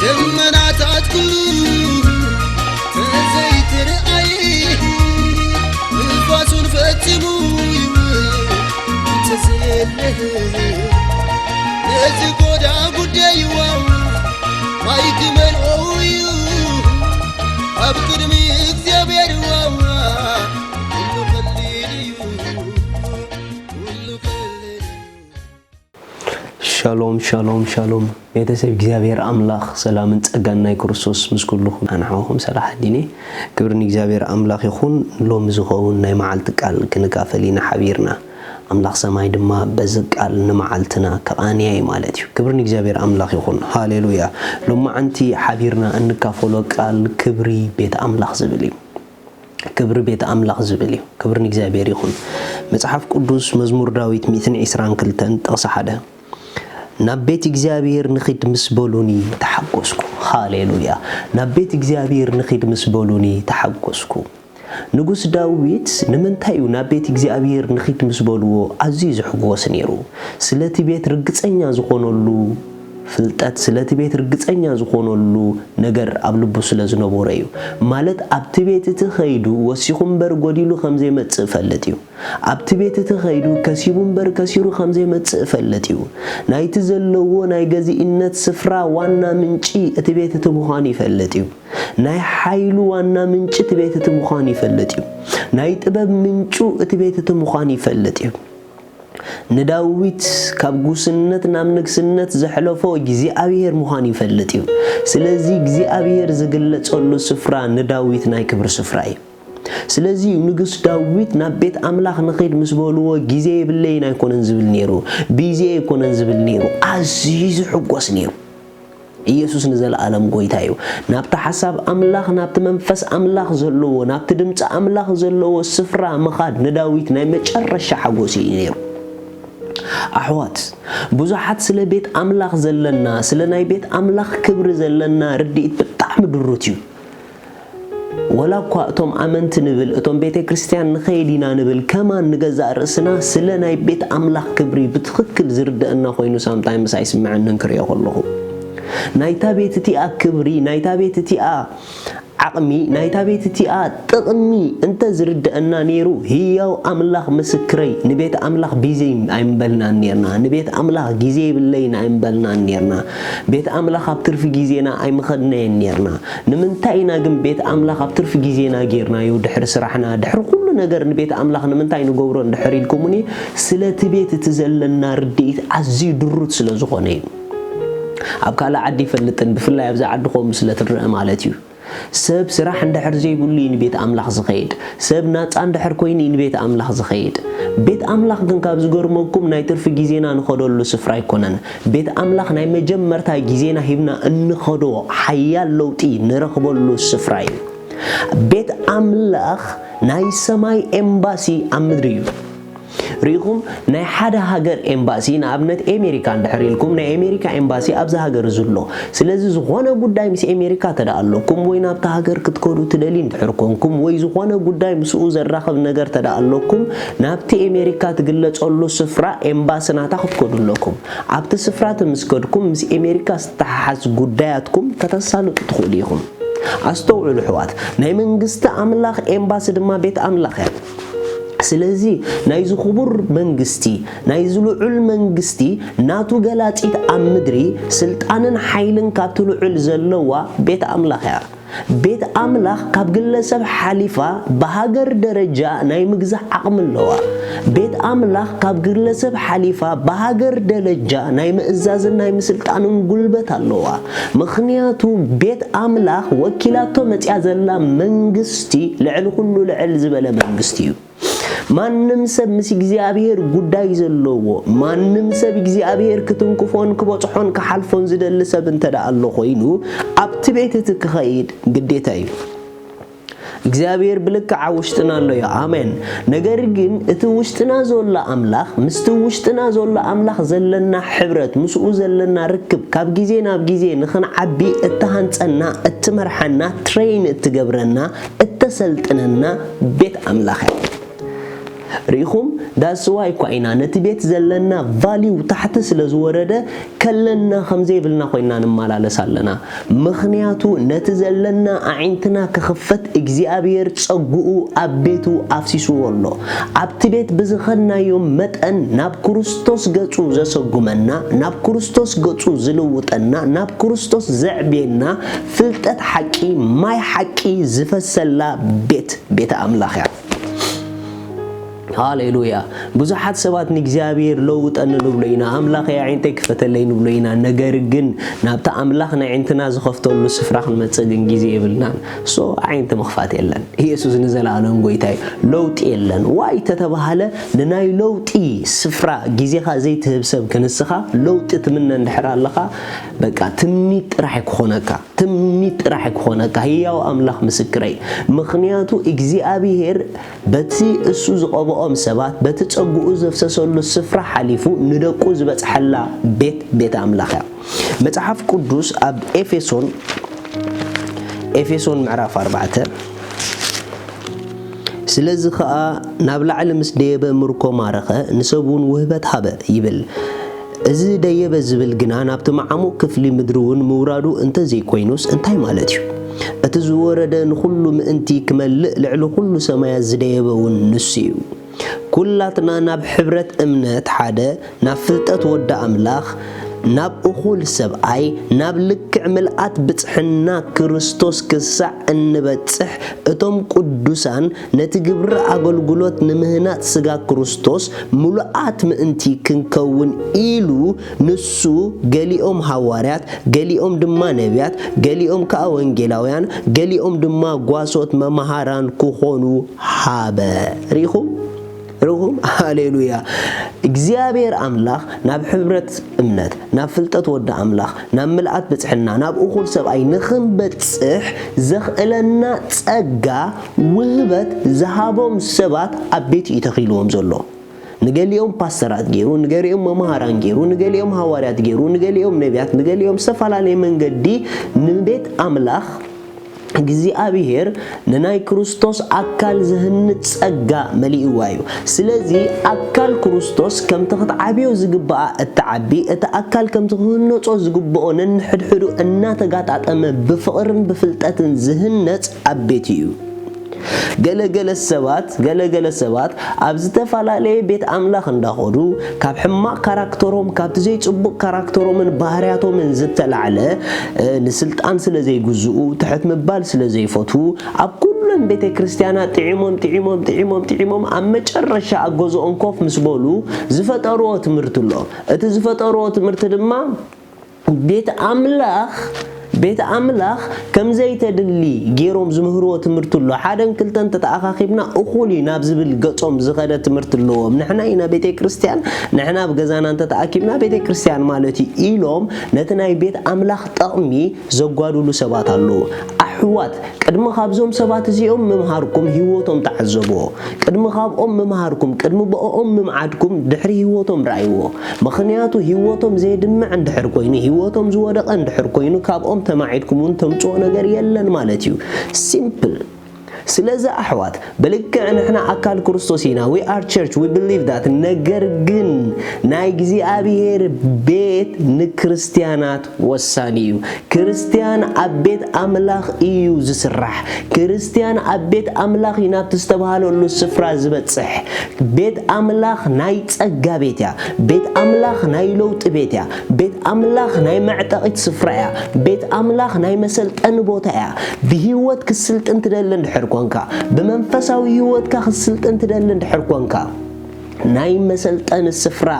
ደመናታት ኩሉ ተዘይትርኣይ፣ ንፋሱን ፈጺሙ ይውል ተዘየለ። ነዚ ጎዳ ጉዳይዋ ማይ ክመልኦ እዩ ኣብ ቅድሚ እግዚኣብሔር ዋዋ። ኩሉ ቀሊል እዩ፣ ኩሉ ቀሊል እዩ። ሻሎም፣ ሻሎም፣ ሻሎም። ቤተሰብ እግዚኣብሔር ኣምላኽ ሰላምን ጸጋን ናይ ክርስቶስ ምስ ኩልኹም። ኣነ ሓውኹም ሰላሕ ኣዲኔ። ክብሪ ንእግዚኣብሔር ኣምላኽ ይኹን። ሎሚ ዝኸውን ናይ መዓልቲ ቃል ክንካፈል ኢና ሓቢርና። ኣምላኽ ሰማይ ድማ በዚ ቃል ንመዓልትና ከቓንያ እዩ ማለት እዩ። ክብሪ ንእግዚኣብሔር ኣምላኽ ይኹን። ሃሌሉያ። ሎማዓንቲ ሓቢርና እንካፈሎ ቃል ክብሪ ቤት ኣምላኽ ዝብል እዩ። ክብሪ ቤት ኣምላኽ ዝብል እዩ። ክብሪ ንእግዚኣብሔር ይኹን። መጽሓፍ ቅዱስ መዝሙር ዳዊት ሚእትን ዕስራን ክልተን ጥቕሲ ሓደ፣ ናብ ቤት እግዚኣብሔር ንኺድ ምስ በሉኒ ተሓጎስኩ። ሃሌሉያ። ናብ ቤት እግዚኣብሔር ንኺድ ምስ በሉኒ ተሓጎስኩ። ንጉስ ዳዊት ንምንታይ እዩ ናብ ቤት እግዚኣብሔር ንኺድ ምስ በልዎ ኣዝዩ ዝሕጎስ ነይሩ? ስለቲ ቤት ርግጸኛ ዝኾነሉ ፍልጠት፣ ስለቲ ቤት ርግጸኛ ዝኾነሉ ነገር ኣብ ልቡ ስለ ዝነበሮ እዩ። ማለት ኣብቲ ቤት እቲ ኸይዱ ወሲኹ እምበር ጎዲሉ ከም ዘይመጽእ እፈልጥ እዩ። ኣብቲ ቤት እቲ ኸይዱ ከሲቡ እምበር ከሲሩ ከም ዘይመጽእ እፈልጥ እዩ። ናይቲ ዘለዎ ናይ ገዚእነት ስፍራ ዋና ምንጪ እቲ ቤት እቲ ምዃኑ ይፈልጥ እዩ። ናይ ሓይሉ ዋና ምንጪ እቲ ቤት እቲ ምዃኑ ይፈልጥ እዩ። ናይ ጥበብ ምንጩ እቲ ቤት እቲ ምዃኑ ይፈልጥ እዩ። ንዳዊት ካብ ጉስነት ናብ ንግስነት ዘሕለፎ እግዚኣብሔር ምዃኑ ይፈልጥ እዩ። ስለዚ እግዚኣብሔር ዝግለጸሉ ስፍራ ንዳዊት ናይ ክብሪ ስፍራ እዩ። ስለዚ እዩ ንጉስ ዳዊት ናብ ቤት ኣምላኽ ንኺድ ምስ በልዎ፣ ግዜ የብለይን ኣይኮነን ዝብል ነይሩ፣ ብይዜ ኣይኮነን ዝብል ነይሩ፣ ኣዝዩ ዝሕጎስ ነይሩ። ኢየሱስ ንዘለኣለም ጎይታ እዩ። ናብቲ ሓሳብ ኣምላኽ፣ ናብቲ መንፈስ ኣምላኽ ዘለዎ፣ ናብቲ ድምፂ ኣምላኽ ዘለዎ ስፍራ ምኻድ ንዳዊት ናይ መጨረሻ ሓጎስ እዩ ነይሩ። ኣሕዋት፣ ብዙሓት ስለ ቤት ኣምላኽ ዘለና፣ ስለ ናይ ቤት ኣምላኽ ክብሪ ዘለና ርድኢት ብጣዕሚ ድሩት እዩ። ወላ እኳ እቶም ኣመንቲ ንብል፣ እቶም ቤተ ክርስቲያን ንኸይድ ኢና ንብል፣ ከማን ንገዛእ ርእስና ስለ ናይ ቤት ኣምላኽ ክብሪ ብትኽክል ዝርደአና ኮይኑ ሳምታይምስ ኣይስምዐንን ክርእዮ ከለኹ። ናይታ ቤት እቲኣ ክብሪ፣ ናይታ ቤት እቲኣ ዓቕሚ፣ ናይታ ቤት እቲኣ ጥቕሚ እንተ ዝርደአና ነይሩ፣ ህያው ኣምላኽ ምስክረይ፣ ንቤት ኣምላኽ ቢዚ ኣይምበልናን ኔርና፣ ንቤት ኣምላኽ ግዜ የብለይን ኣይምበልናን ኔርና፣ ቤት ኣምላኽ ኣብ ትርፊ ግዜና ኣይምኸድናዮን ኔርና። ንምንታይ ኢና ግን ቤት ኣምላኽ ኣብ ትርፊ ግዜና ጌርናዮ? ድሕሪ ስራሕና፣ ድሕሪ ኩሉ ነገር ንቤት ኣምላኽ ንምንታይ ንገብሮ እንድሕር ኢልኩምኒ፣ ስለቲ ቤት እቲ ዘለና ርድኢት ኣዝዩ ድሩት ስለ ዝኾነ እዩ። ኣብ ካልእ ዓዲ ይፈልጥን፣ ብፍላይ ኣብዚ ዓዲ ከምኡ ስለ ትረአ ማለት እዩ። ሰብ ስራሕ እንድሕር ዘይብሉ እዩ ንቤት ኣምላኽ ዝኸይድ። ሰብ ናጻ እንድሕር ኮይኑ እዩ ንቤት ኣምላኽ ዝኸይድ። ቤት ኣምላኽ ግን ካብ ዝገርመኩም ናይ ትርፊ ግዜና ንኸደሉ ስፍራ ኣይኮነን። ቤት ኣምላኽ ናይ መጀመርታ ግዜና ሂብና እንኸዶ ሓያል ለውጢ ንረኽበሉ ስፍራ እዩ። ቤት ኣምላኽ ናይ ሰማይ ኤምባሲ ኣብ ምድሪ እዩ። ርኢኹም፣ ናይ ሓደ ሃገር ኤምባሲ፣ ንኣብነት ኤሜሪካ እንድሕር ኢልኩም፣ ናይ ኤሜሪካ ኤምባሲ ኣብዚ ሃገር እዚ ኣሎ። ስለዚ ዝኾነ ጉዳይ ምስ ኤሜሪካ ተደኣ ኣለኩም፣ ወይ ናብቲ ሃገር ክትከዱ ትደልዩ እንድሕር ኮንኩም፣ ወይ ዝኾነ ጉዳይ ምስኡ ዘራኽብ ነገር ተደኣ ኣለኩም፣ ናብቲ ኤሜሪካ ትግለጸሉ ስፍራ ኤምባሲ ናታ ክትከዱ ኣለኩም። ኣብቲ ስፍራ እቲ ምስ ከድኩም፣ ምስ ኤሜሪካ ዝተሓሓዝ ጉዳያትኩም ከተሳልጡ ትኽእሉ ኢኹም። ኣስተውዕሉ ኣሕዋት፣ ናይ መንግስቲ ኣምላኽ ኤምባሲ ድማ ቤት ኣምላኽ እያ። ስለዚ ናይዚ ክቡር መንግስቲ፣ ናይዚ ልዑል መንግስቲ ናቱ ገላጺት ኣብ ምድሪ ስልጣንን ሓይልን ካብቲ ልዑል ዘለዋ ቤት ኣምላኽ እያ። ቤት ኣምላኽ ካብ ግለሰብ ሓሊፋ ብሃገር ደረጃ ናይ ምግዛእ ዓቕሚ ኣለዋ። ቤት ኣምላኽ ካብ ግለሰብ ሓሊፋ ብሃገር ደረጃ ናይ ምእዛዝን ናይ ምስልጣንን ጉልበት ኣለዋ። ምኽንያቱ ቤት ኣምላኽ ወኪላቶ መጽያ ዘላ መንግስቲ ልዕሊ ኩሉ ልዕል ዝበለ መንግስቲ እዩ። ማንም ሰብ ምስ እግዚኣብሔር ጉዳይ ዘለዎ፣ ማንም ሰብ እግዚኣብሔር ክትንክፎን ክበጽሖን ክሓልፎን ዝደሊ ሰብ እንተ ደኣ ኣሎ ኮይኑ፣ ኣብቲ ቤት እቲ ክኸይድ ግዴታ እዩ። እግዚኣብሔር ብልክዕ ኣብ ውሽጥና ኣሎ እዩ። ኣሜን። ነገር ግን እቲ ውሽጥና ዘሎ ኣምላኽ፣ ምስቲ ውሽጥና ዘሎ ኣምላኽ ዘለና ሕብረት፣ ምስኡ ዘለና ርክብ፣ ካብ ግዜ ናብ ግዜ ንኽንዓቢ እተሃንጸና፣ እትመርሓና፣ ትሬን እትገብረና፣ እተሰልጥነና ቤት ኣምላኽ እያ። ርኢኹም? ዳስዋይ እኳ ኢና ነቲ ቤት ዘለና ቫሊው ታሕቲ ስለ ዝወረደ፣ ከለና ከም ዘይብልና ኮይና ንመላለስ ኣለና። ምኽንያቱ ነቲ ዘለና ኣዒንትና ክኽፈት እግዚኣብሔር ጸግኡ ኣብ ቤቱ ኣፍሲስዎ ኣሎ። ኣብቲ ቤት ብዝኸድናዮ መጠን ናብ ክርስቶስ ገጹ ዘሰጉመና፣ ናብ ክርስቶስ ገጹ ዝልውጠና፣ ናብ ክርስቶስ ዘዕብየና ፍልጠት ሓቂ፣ ማይ ሓቂ ዝፈሰላ ቤት፣ ቤተ ኣምላኽ እያ። ሃሌሉያ። ብዙሓት ሰባት ንእግዚኣብሔር ለውጠኒ ንብሎ ኢና፣ ኣምላኸይ ኣዒንተይ ክፈተለይ ንብሎ ኢና። ነገር ግን ናብቲ ኣምላኽ ንኣዒንትና ዝኸፍተሉ ስፍራ ክንመጽእ ግን ግዜ የብልናን። ሶ ኣዒንቲ ምኽፋት የለን። ኢየሱስ ንዘለኣለም ጎይታ እዩ። ለውጢ የለን። ዋይ ተተባሃለ ንናይ ለውጢ ስፍራ ግዜኻ ዘይትህብ ሰብ ክንስኻ ለውጢ ትምነ እንድሕር ኣለኻ በቃ ትምኒት ጥራሕ ክኾነካ። ትምኒት ጥራሕ ክኾነካ ህያው ኣምላኽ ምስክረይ። ምኽንያቱ እግዚኣብሔር በቲ እሱ ዝቐብኦም ሰባት፣ በቲ ጸግኡ ዘፍሰሰሉ ስፍራ ሓሊፉ ንደቁ ዝበጽሐላ ቤት፣ ቤት ኣምላኽ እያ። መጽሓፍ ቅዱስ ኣብ ኤፌሶን፣ ኤፌሶን ምዕራፍ ኣርባዕተ፣ ስለዚ ኸኣ ናብ ላዕሊ ምስ ደየበ ምርኮ ማረኸ፣ ንሰብ እውን ውህበት ሃበ ይብል። እዚ ደየበ ዝብል ግና ናብቲ መዓሙቕ ክፍሊ ምድሪ እውን ምውራዱ እንተ ዘይኮይኑስ እንታይ ማለት እዩ? እቲ ዝወረደ ንኹሉ ምእንቲ ክመልእ ልዕሊ ኩሉ ሰማያት ዝደየበ እውን ንሱ እዩ። ኩላትና ናብ ሕብረት እምነት ሓደ፣ ናብ ፍልጠት ወዲ ኣምላኽ፣ ናብ እኹል ሰብኣይ፣ ናብ ልክዕ ምልኣት ብጽሕና ክርስቶስ ክሳዕ እንበጽሕ፣ እቶም ቅዱሳን ነቲ ግብሪ ኣገልግሎት ንምህናጽ ስጋ ክርስቶስ ምሉኣት ምእንቲ ክንከውን ኢሉ፣ ንሱ ገሊኦም ሃዋርያት፣ ገሊኦም ድማ ነቢያት፣ ገሊኦም ከኣ ወንጌላውያን፣ ገሊኦም ድማ ጓሶት መማሃራን ክኾኑ ሃበ። ርኢኹም? ርኹም? ሃሌሉያ። እግዚኣብሔር ኣምላኽ ናብ ሕብረት እምነት፣ ናብ ፍልጠት ወዲ ኣምላኽ፣ ናብ ምልኣት ብጽሕና፣ ናብ እኹል ሰብኣይ ንኽንበጽሕ ዘኽእለና ጸጋ፣ ውህበት ዝሃቦም ሰባት ኣብ ቤት እዩ ተኺልዎም ዘሎ። ንገሊኦም ፓስተራት ገይሩ፣ ንገሊኦም መምሃራን ገይሩ፣ ንገሊኦም ሃዋርያት ገይሩ፣ ንገሊኦም ነቢያት፣ ንገሊኦም ዝተፈላለየ መንገዲ ንቤት ኣምላኽ እግዚኣብሔር ንናይ ክርስቶስ ኣካል ዝህንጽ ጸጋ መሊእዋ እዩ። ስለዚ ኣካል ክርስቶስ ከምቲ ክትዓብዮ ዝግብኣ እትዓቢ፣ እቲ ኣካል ከምቲ ክህነጾ ዝግብኦ ነንሕድሕዱ እናተጋጣጠመ ብፍቕርን ብፍልጠትን ዝህነጽ ኣብ ቤት እዩ። ገለ ገለ ሰባት፣ ገለ ገለ ሰባት ኣብ ዝተፈላለየ ቤት ኣምላኽ እንዳኸዱ፣ ካብ ሕማቕ ካራክተሮም፣ ካብቲ ዘይጽቡቕ ካራክተሮምን ባህርያቶምን ዝተላዕለ፣ እ፣ ንስልጣን ስለ ዘይግዝኡ፣ ትሕት ምባል ስለ ዘይፈትዉ፣ ኣብ ኩለን ቤተ ክርስቲያናት ጥዒሞም፣ ጥዒሞም፣ ጥዒሞም፣ ጥዒሞም፣ ኣብ መጨረሻ ኣብ ገዝኦም ኮፍ ምስ በሉ ዝፈጠርዎ ትምህርቲ ኣሎ። እቲ ዝፈጠርዎ ትምህርቲ ድማ ቤት ኣምላኽ፣ ቤት ኣምላኽ ከም ዘይተድሊ ገይሮም ዝምህርዎ ትምህርቲ ኣሎ። ሓደን ክልተን ተተኣኻኺብና እኹል እዩ ናብ ዝብል ገጾም ዝኸደ ትምህርቲ ኣለዎም። ንሕና ኢና ቤተ ክርስቲያን፣ ንሕና ኣብ ገዛና እንተተኣኪብና ቤተ ክርስቲያን ማለት እዩ ኢሎም ነቲ ናይ ቤት ኣምላኽ ጠቕሚ ዘጓድሉ ሰባት ኣለዉ። ኣሕዋት፣ ቅድሚ ካብዞም ሰባት እዚኦም ምምሃርኩም ህይወቶም ተዓዘብዎ። ቅድሚ ካብኦም ምምሃርኩም፣ ቅድሚ ብኦም ምምዓድኩም ድሕሪ ህይወቶም ረኣይዎ። ምኽንያቱ ህይወቶም ዘየድምዕ እንድሕር ኮይኑ፣ ህይወቶም ዝወደቐ እንድሕር ኮይኑ፣ ካብኦም ተማዒድኩም እውን ተምጽኦ ነገር የለን ማለት እዩ። ሲምፕል። ስለዚ ኣሕዋት፣ ብልክዕ ንሕና ኣካል ክርስቶስ ኢና፣ we are church, we believe that። ነገር ግን ናይ እግዚኣብሔር ቤት ንክርስትያናት ወሳኒ እዩ። ክርስትያን ኣብ ቤት ኣምላኽ እዩ ዝስራሕ። ክርስትያን ኣብ ቤት ኣምላኽ እዩ ናብቲ ዝተባህለሉ ስፍራ ዝበጽሕ። ቤት ኣምላኽ ናይ ጸጋ ቤት እያ። ቤት ኣምላኽ ናይ ለውጢ ቤት እያ። ቤት ኣምላኽ ናይ መዕጠቒት ስፍራ እያ። ቤት ኣምላኽ ናይ መሰልጠኒ ቦታ እያ። ብህይወት ክትስልጥን ትደሊ እንድሕር ኮንካ፣ ብመንፈሳዊ ህይወትካ ክትስልጥን ትደሊ እንድሕር ኮንካ፣ ናይ መሰልጠኒ ስፍራ፣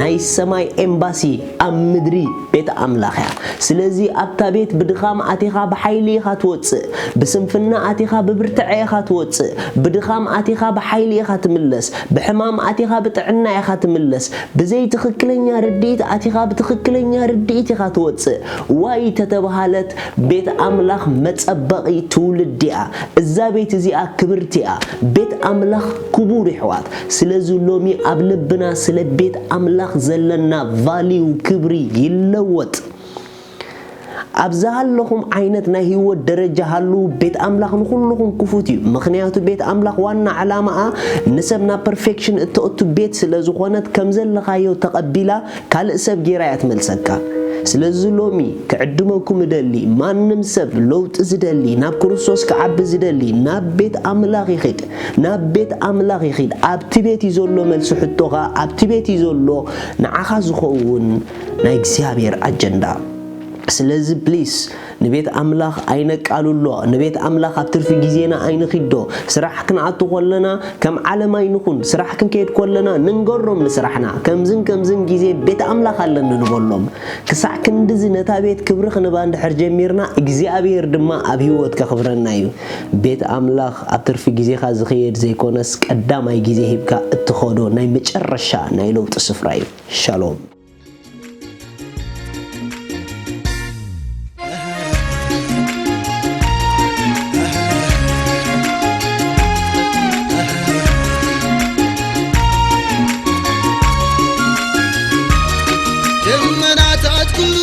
ናይ ሰማይ ኤምባሲ ኣብ ምድሪ ቤት ኣምላኽ እያ። ስለዚ ኣብታ ቤት ብድኻም ኣቲኻ ብሓይሊ ኢኻ ትወጽእ፣ ብስንፍና ኣቲኻ ብብርትዐ ኢኻ ትወጽእ፣ ብድኻም ኣቲኻ ብሓይሊ ኢኻ ትምለስ፣ ብሕማም ኣቲኻ ብጥዕና ኢኻ ትምለስ፣ ብዘይ ትኽክለኛ ርድኢት ኣቲኻ ብትኽክለኛ ርድኢት ኢኻ ትወጽእ። ዋይ ተተባሃለት ቤት ኣምላኽ መጸበቒ ትውልድ እያ። እዛ ቤት እዚኣ ክብርቲ እያ። ቤት ኣምላኽ ክቡር ይሕዋት። ስለዚ ሎሚ ኣብ ልብና ስለ ቤት ኣምላኽ ዘለና ቫልዩ ክብሪ ይለወጥ። ኣብ ዝሃለኹም ዓይነት ናይ ህይወት ደረጃ ሃሉ ቤት ኣምላኽ ንኹልኹም ክፉት እዩ። ምኽንያቱ ቤት ኣምላኽ ዋና ዓላማኣ ንሰብ ናብ ፐርፌክሽን እተእቱ ቤት ስለ ዝኾነት ከም ዘለኻዮ ተቐቢላ ካልእ ሰብ ጌራ እያ ትመልሰካ። ስለዚ ሎሚ ክዕድመኩም እደሊ፣ ማንም ሰብ ለውጢ ዝደሊ፣ ናብ ክርስቶስ ክዓቢ ዝደሊ ናብ ቤት ኣምላኽ ይኺድ፣ ናብ ቤት ኣምላኽ ይኺድ። ኣብቲ ቤት እዩ ዘሎ መልሲ ሕቶኻ፣ ኣብቲ ቤት እዩ ዘሎ ንዓኻ ዝኸውን ናይ እግዚኣብሔር ኣጀንዳ። ስለዚ ፕሊስ ንቤት ኣምላኽ ኣይነቃልሎ፣ ንቤት ኣምላኽ ኣብ ትርፊ ግዜና ኣይንኺዶ። ስራሕ ክንኣቱ ከለና ከም ዓለም ኣይንኹን፣ ስራሕ ክንከይድ ከለና ንንገሮም ንስራሕና፣ ከምዝን ከምዝን ግዜ ቤት ኣምላኽ ኣለኒ ንበሎም። ክሳዕ ክንድዚ ነታ ቤት ክብሪ ክንባ እንድሕር ጀሚርና እግዚኣብሔር ድማ ኣብ ህይወት ከኽብረና እዩ። ቤት ኣምላኽ ኣብ ትርፊ ግዜኻ ዝኽየድ ዘይኮነስ ቀዳማይ ግዜ ሂብካ እትኸዶ ናይ መጨረሻ ናይ ለውጢ ስፍራ እዩ። ሻሎም። ደመናታት ኩሉ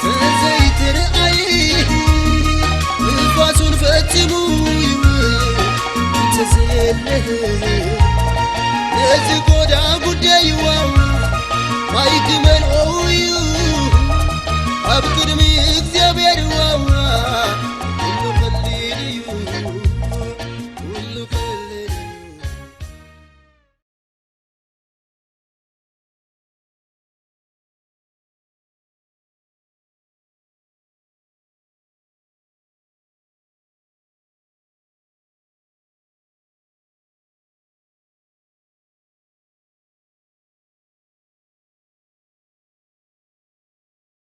ተዘይትርኣይ ንፋሱን ፈጺሙ ይውል ተዘየለ ነዚ